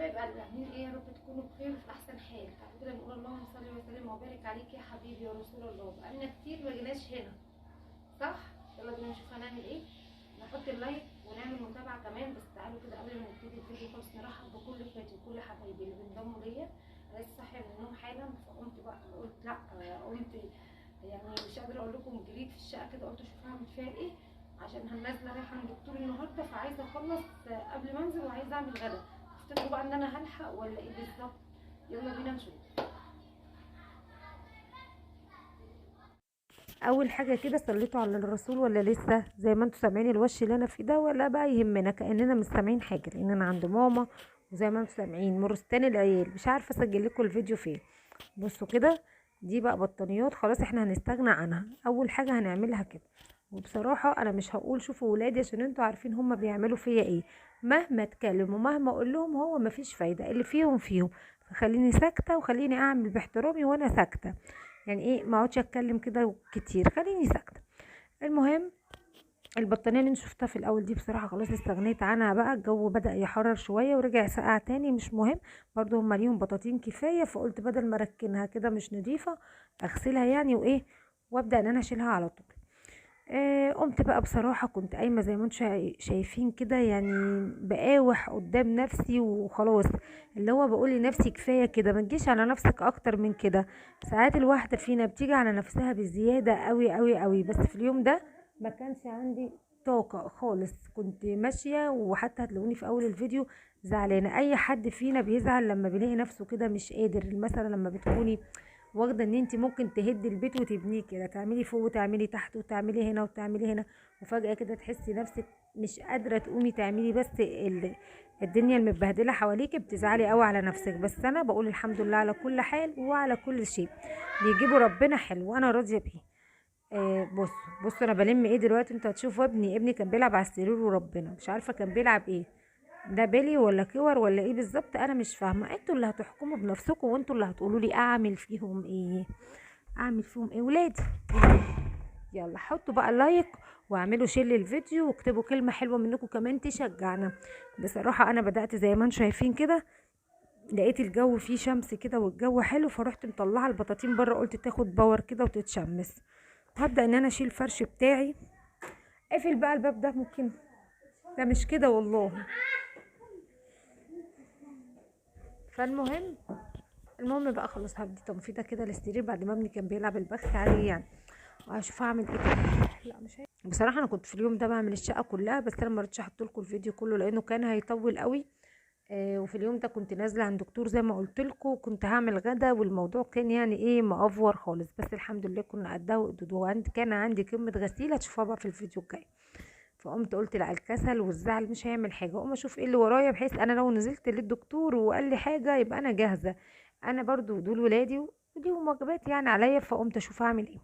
حبايب قلبي، عاملين ايه؟ يا رب تكونوا بخير وفي احسن حال. تعالوا كده نقول اللهم صل وسلم وبارك عليك يا حبيبي يا رسول الله. بقالنا كتير ما جيناش هنا، صح؟ يلا بينا نشوف هنعمل ايه. نحط ال like ونعمل متابعه كمان. بس تعالوا كده قبل ما نبتدي الفيديو خالص نرحب بكل اخواتي وكل حبايبي اللي بينضموا ليا. انا لسه صاحية من النوم حالا، فقمت بقى قلت لا، قمت يعني مش قادرة اقول لكم، جريت في الشقة كده قلت اشوف هعمل فيها ايه عشان هنازله رايحة عند الدكتور النهارده، فعايزه اخلص قبل ما انزل وعايزه اعمل غدا. تفتكروا بقى ان انا هلحق ولا ايه بالظبط؟ يلا بينا نشوف. اول حاجة كده، صليتوا على الرسول ولا لسه؟ زي ما انتوا سامعين الوش اللي انا فيه ده، ولا بقى يهمنا كاننا مش سامعين حاجة، لان انا عند ماما وزي ما انتوا سامعين مرستان العيال، مش عارفه اسجل لكم الفيديو فين. بصوا كده، دي بقى بطانيات خلاص احنا هنستغنى عنها. اول حاجة هنعملها كده، وبصراحة انا مش هقول شوفوا ولادي عشان انتوا عارفين هما بيعملوا فيا ايه، مهما اتكلم ومهما اقول لهم هو مفيش فايده، اللي فيهم فيهم. فخليني ساكته وخليني اعمل باحترامي وانا ساكته، يعني ايه، ما اقعدش اتكلم كده كتير، خليني ساكته. المهم البطانيه اللي انت شفتها في الاول دي بصراحة خلاص استغنيت عنها بقى، الجو بدا يحرر شوية ورجع سقع تاني، مش مهم، برضو هما ليهم بطاطين كفاية، فقلت بدل ما اركنها كده مش نظيفة اغسلها يعني وايه، وابدا ان انا اشيلها على طول. قمت بقى بصراحة كنت قايمة زي ما انتم شايفين كده، يعني بقاوح قدام نفسي وخلاص، اللي هو بقول لنفسي كفاية كده، ما تجيش على نفسك اكتر من كده. ساعات الواحدة فينا بتيجي على نفسها بزيادة قوي قوي قوي، بس في اليوم ده ما كانش عندي طاقة خالص، كنت ماشية. وحتى هتلاقوني في اول الفيديو زعلانة. اي حد فينا بيزعل لما بيلاقي نفسه كده مش قادر. مثلا لما بتكوني واخده ان انت ممكن تهدي البيت وتبنيه كده، تعملي فوق وتعملي تحت وتعملي هنا وتعملي هنا، وفجأة كده تحسي نفسك مش قادرة تقومي تعملي، بس الدنيا المتبهدله حواليكي، بتزعلي قوي على نفسك. بس انا بقول الحمد لله على كل حال وعلى كل شيء، بيجيبوا ربنا حلو وانا راضية بيه. بصوا انا بلم ايه دلوقتي، انتوا هتشوفوا ابني كان بيلعب على السرير وربنا مش عارفه كان بيلعب ايه، ده بلي ولا كور ولا ايه بالظبط، انا مش فاهمه. انتوا اللي هتحكموا بنفسكم وانتوا اللي هتقولوا لي اعمل فيهم ايه، اعمل فيهم ايه ولادي. يلا حطوا بقى like واعملوا share للفيديو واكتبوا كلمة حلوة منكم كمان تشجعنا. بصراحة انا بدات زي ما انتم شايفين كده، لقيت الجو فيه شمس كده والجو حلو، فروحت مطلعه البطاطين بره، قلت تاخد power كده وتتشمس. هبدا ان انا اشيل الفرش بتاعي. اقفل بقى الباب ده، ممكن ده مش كده والله. فالمهم المهم بقى خلاص هبدي تنفيضه كده للسرير بعد ما ابني كان بيلعب البخت عليه يعني، وهشوف هعمل ايه. لا مش هي. بصراحة انا كنت في اليوم ده بعمل الشقة كلها، بس انا ما رضيتش احط لكم الفيديو كله لانه كان هيطول قوي. وفي اليوم ده كنت نازله عند دكتور زي ما قلت لكم، كنت هعمل غدا والموضوع كان يعني ايه مأفور خالص، بس الحمد لله كنا قدها وقدود، وعند كان عندي كمية غسيل هتشوفوها بقى في الفيديو الجاي. فقمت قلت لا، الكسل والزعل مش هيعمل حاجة، اقوم اشوف ايه اللي ورايا، بحيث انا لو نزلت للدكتور وقال لي حاجة يبقى انا جاهزة، انا برضو دول ولادي وليهم واجبات يعني عليا. فقمت اشوف اعمل ايه.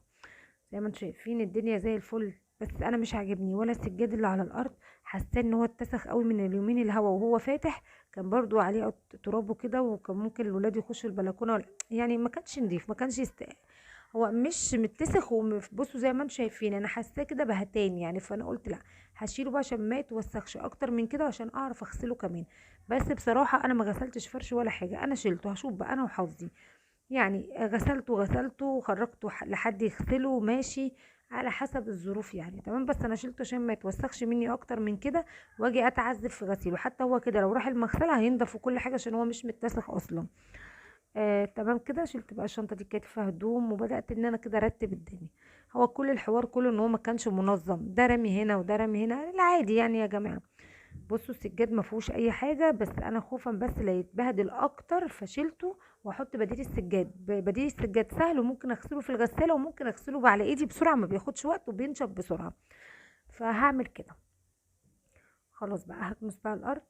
زي ما انتم شايفين الدنيا زي الفل، بس انا مش عاجبني ولا السجاد اللي على الارض، حاسه ان هو اتسخ قوي من اليومين الهوا وهو فاتح، كان برضو عليه ترابه كده، وكان ممكن الولاد يخشوا البلكونه يعني ما كانش نضيف، ما كانش هو مش متسخ. وبصوا زي ما انتم شايفين انا حاساه كده بهتان يعني، فانا قلت لا هشيله بقى عشان ما يتوسخش اكتر من كده، عشان اعرف اغسله كمان. بس بصراحة انا ما غسلتش فرش ولا حاجة، انا شيلته، هشوف بقى انا وحظي يعني، غسلته وخرجته لحد يغسله ماشي على حسب الظروف يعني، تمام. بس انا شيلته عشان ما يتوسخش مني اكتر من كده واجي اتعذب في غسيله. حتى هو كده لو راح المغسلة هينضف وكل حاجة عشان هو مش متسخ اصلا. تمام كده. شلت بقى الشنطة دي كانت فيها هدوم، وبدات ان انا كده ارتب الدنيا. هو كل الحوار كله ان هو ما كانش منظم، ده رمي هنا وده رمي هنا، العادي يعني يا جماعة. بصوا السجاد ما فيهوش اي حاجة، بس انا خوفا بس لا يتبهدل اكتر فشيلته واحط بديل السجاد. بديل السجاد سهل، وممكن اغسله في الغسالة وممكن اغسله على ايدي بسرعة، ما بياخدش وقت وبينشف بسرعة. فهعمل كده. خلاص بقى هكنس بقى الارض.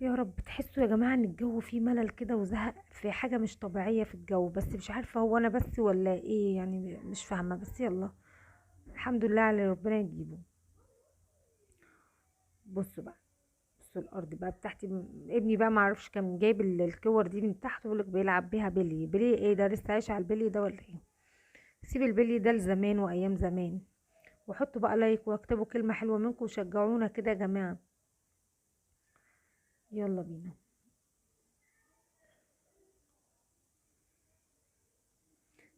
يا رب. تحسوا يا جماعة ان الجو فيه ملل كده وزهق، في حاجة مش طبيعية في الجو، بس مش عارفه هو انا بس ولا ايه يعني، مش فاهمه، بس يلا الحمد لله على ربنا يجيبه. بصوا بقى، بصوا الارض بقى بتاعتي، ابني بقى معرفش كان جايب الكور دي من تحت، ويقولك بيلعب بيها بلي. بلي ايه ده؟ لسه عايش على البلي ده ولا ايه؟ سيب البلي ده لزمان وايام زمان. وحطوا بقى like واكتبوا كلمة حلوة منكم وشجعونا كده يا جماعة. يلا بينا.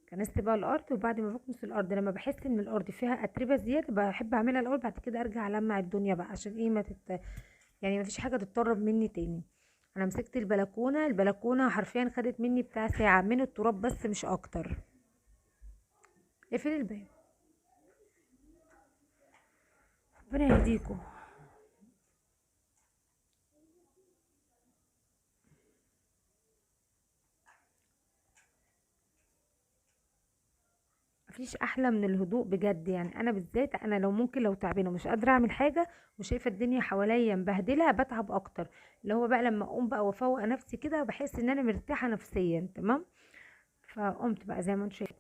كنست بقى الارض، وبعد ما بكنس الارض لما بحس ان الارض فيها اتربه زيادة بحب اعملها الاول، بعد كده ارجع المع الدنيا بقى، عشان ايه ما يعني ما فيش حاجة تتطرب مني تاني. انا مسكت البلكونه، البلكونه حرفيا خدت مني بتاع ساعة من التراب بس مش اكتر. اقفل الباب، ربنا يهديكم. مفيش احلى من الهدوء بجد يعني. انا بالذات انا لو ممكن لو تعبانة ومش قادرة اعمل حاجة وشايفه الدنيا حواليا مبهدله بتعب اكتر. اللي هو بقى لما اقوم بقى وافوق نفسي كده بحس ان انا مرتاحة نفسيا. تمام. فقمت بقى زي ما انتم شايفين،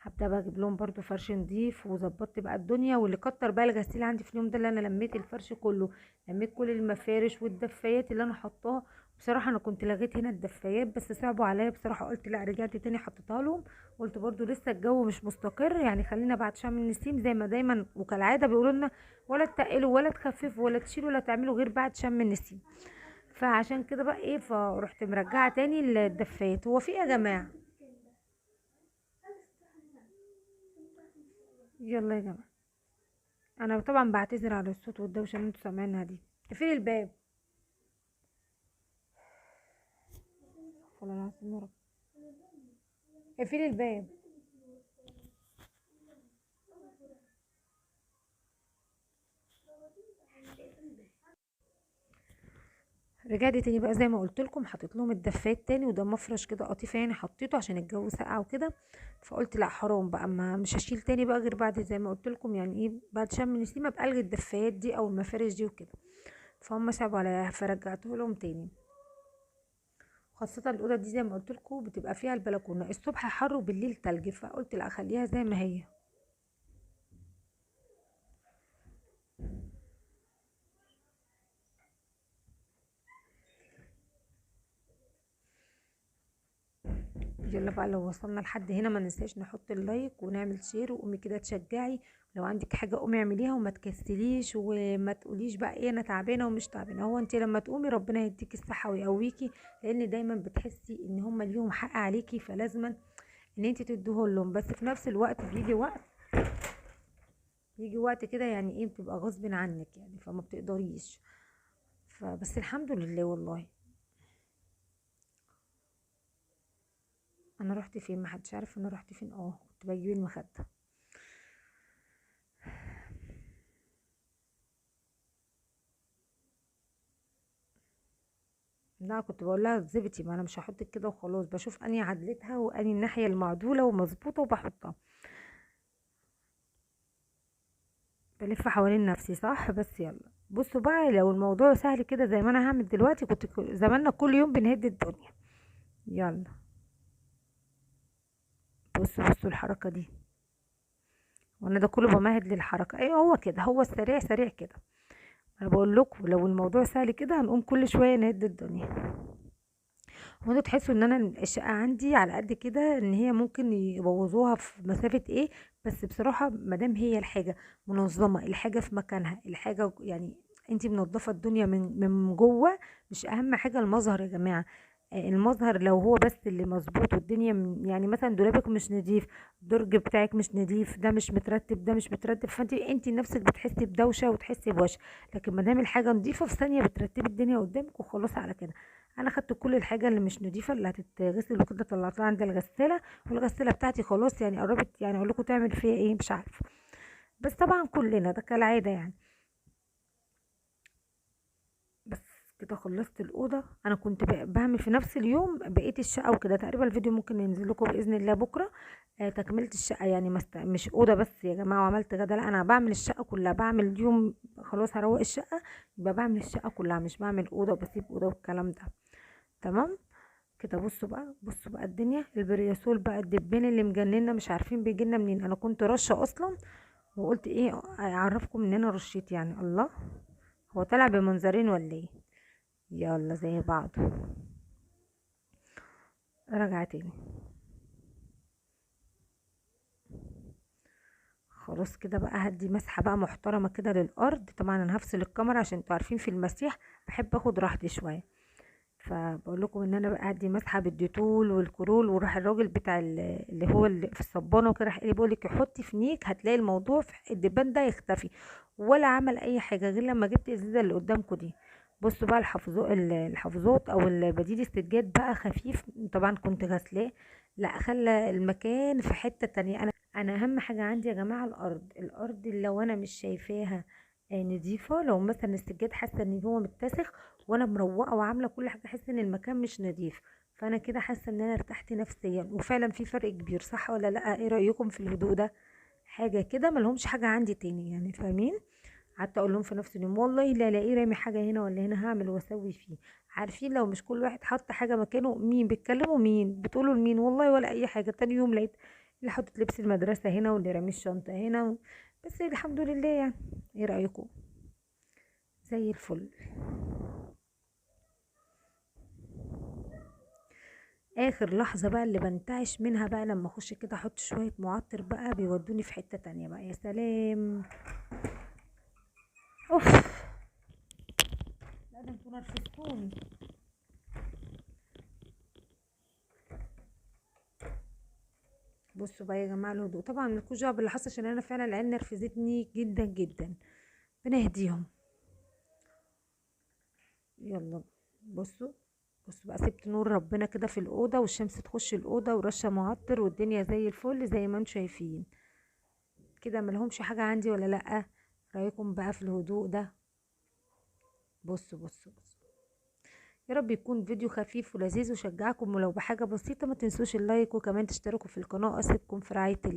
هبدا بقى اجيب لهم برده فرش نضيف، وظبطت بقى الدنيا. واللي كتر بقى الغسيل عندي في اليوم ده اللي انا لميت الفرش كله، لميت كل المفارش والدفايات اللي انا حطاها. بصراحة انا كنت لغيت هنا الدفايات بس صعبوا عليا بصراحة، قلت لا، رجعت تاني حطيتها لهم. قلت برده لسه الجو مش مستقر يعني، خلينا بعد شم النسيم زي ما دايما وكالعادة بيقولوا لنا ولا تقلوا ولا تخففوا ولا تشيلوا ولا تعملوا غير بعد شم النسيم. فعشان كده بقى ايه، فرحت مرجعه تاني الدفايات. هو في ايه يا جماعة؟ يلا يا جماعة، انا طبعا بعتذر على الصوت والدوشه اللي انتوا سامعينها دي. اقفلي الباب. والله العظيم يا رب اقفلي الباب. رجعت تاني بقى زي ما قلت لكم، حطيت لهم الدفايات تاني، وده مفرش كده قطيفة يعني حطيته عشان الجو ساقع وكده. فقلت لا حرام بقى، ما مش هشيل تاني بقى غير بعد زي ما قلت لكم يعني ايه، بعد شم النسيم ابقى الغي الدفايات دي او المفارش دي وكده. فهم صعبوا عليا فرجعته لهم تاني. خاصة الاوضة دي زي ما قلت لكم بتبقى فيها البلكونه الصبح حر وبالليل تلج، فقلت لا اخليها زي ما هي. يلا بقى لو وصلنا لحد هنا ما ننساش نحط ال like ونعمل share، وقومي كده تشجعي. لو عندك حاجة قومي اعمليها وما تكسليش وما تقوليش بقى ايه انا تعبانة ومش تعبانة. هو انت لما تقومي ربنا يديكي الصحة ويقويكي، لان دايما بتحسي ان هم ليهم حق عليكي، فلازما ان انت تديه لهم. بس في نفس الوقت بيجي وقت كده يعني ايه بتبقى غصب عنك يعني، فما بتقدريش. فبس الحمد لله والله. انا رحت فين؟ ما حدش عارف انا رحت فين. كنت بجيب المخدة. لا كنت بقول لها ظبطي، ما انا مش هحطك كده وخلاص، بشوف اني عدلتها واني الناحية المعدوله ومظبوطه وبحطها. بلف حوالين نفسي صح. بس يلا بصوا بقى، لو الموضوع سهل كده زي ما انا هعمل دلوقتي كنت زماننا كل يوم بنهد الدنيا. يلا بصوا الحركة دي، وانا ده كله بمهد للحركة. ايوه هو كده، هو السريع سريع كده. انا بقول لكم لو الموضوع سهل كده هنقوم كل شوية نهد الدنيا. وانتوا تحسوا ان انا الشقة عندي على قد كده ان هي ممكن يبوظوها في مسافة ايه، بس بصراحة ما دام هي الحاجة منظمة، الحاجة في مكانها، الحاجة يعني انتي منظفه الدنيا من جوه. مش اهم حاجة المظهر يا جماعة، المظهر لو هو بس اللي مظبوط والدنيا يعني مثلا دولابك مش نضيف، الدرج بتاعك مش نضيف، ده مش مترتب، ده مش مترتب، فانت نفسك بتحسي بدوشه وتحسي بوشه. لكن ما دام الحاجة نضيفه في ثانية بترتبي الدنيا قدامك وخلاص على كده. انا خدت كل الحاجة اللي مش نضيفه اللي هتتغسل وكده طلعتها عند الغسالة، والغساله بتاعتي خلاص يعني قربت، يعني اقول لكم تعمل فيها ايه مش عارفه، بس طبعا كلنا ده كالعادة يعني. بس كده خلصت الاوضة. انا كنت بعمل في نفس اليوم بقية الشقة وكده. تقريبا الفيديو ممكن ينزل لكم باذن الله بكره، تكمله الشقة يعني، مش اوضة بس يا جماعة وعملت غدا، لا انا بعمل الشقة كلها. بعمل يوم خلاص هروق الشقة يبقى بعمل الشقة كلها، مش بعمل اوضة وبسيب اوضة والكلام ده. تمام كده. بصوا بقى الدنيا، البرياسول بقى الدبان اللي مجننا مش عارفين بيجيلنا منين. انا كنت رشه اصلا وقلت ايه اعرفكم ان انا رشيت يعني. الله، هو طلع بمنظرين ولا ايه؟ يلا زي بعض. رجع تاني. خلاص كده بقى هدي مسحه بقى محترمه كده للارض. طبعا انا هفصل الكاميرا عشان انتوا عارفين في المسيح بحب اخد راحتي شوية. فبقول لكم ان انا بقى هدي مسحه بالديتول والكرول. وراح الراجل بتاع اللي هو اللي في الصبانه وكده راح قال لي بقول لك حطي فنيك هتلاقي الموضوع في الدبان ده يختفي، ولا عمل اي حاجة غير لما جبت الازازه اللي قدامكم دي. بصوا بقى الحفظات او البديل السجاد بقى خفيف، طبعا كنت غسلاه، لا خلى المكان في حتة تانية. انا اهم حاجة عندي يا جماعة الارض، الارض اللي لو انا مش شايفاها نظيفة، لو مثلا السجاد حاسه ان هو متسخ وانا مروقه وعامله كل حاجة احس ان المكان مش نظيف، فانا كده حاسه ان انا ارتحت نفسيا. وفعلا في فرق كبير، صح ولا لا؟ ايه رايكم في الهدوء ده؟ حاجة كده ملهمش حاجة عندي تاني يعني، فاهمين؟ قعدت اقول لهم في نفس اليوم والله لا الاقيه رامي حاجة هنا ولا هنا هعمل واسوي فيه. عارفين لو مش كل واحد حط حاجة مكانه، مين بيتكلموا مين بتقولوا لمين؟ والله ولا اي حاجة. تاني يوم لقيت اللي حطت لبس المدرسة هنا واللي رامي الشنطة هنا بس الحمد لله يعني. ايه رايكم؟ زي الفل. اخر لحظة بقى اللي بنتعش منها بقى لما اخش كده احط شوية معطر بقى، بيودوني في حتة تانية بقى. يا سلام، اوف، لا ده انتوا نرفزتوني. بصوا بقى يا جماعة الهدوء، طبعا مالكوش دعوه باللي حصل عشان انا فعلا العيال نرفزتني جدا جدا، بنهديهم. يلا بصوا بصوا بقى، سبت نور ربنا كده في الاوضة والشمس تخش الاوضة ورشه معطر والدنيا زي الفل زي ما انتم شايفين كده. ملهمش حاجة عندي ولا لا؟ رايكم بقى في الهدوء ده؟ بصوا بصوا بصوا، يا رب يكون فيديو خفيف ولذيذ وشجعكم، ولو بحاجة بسيطة ما تنسوش اللايك وكمان تشتركوا في القناة. اسيبكم في رعاية الله.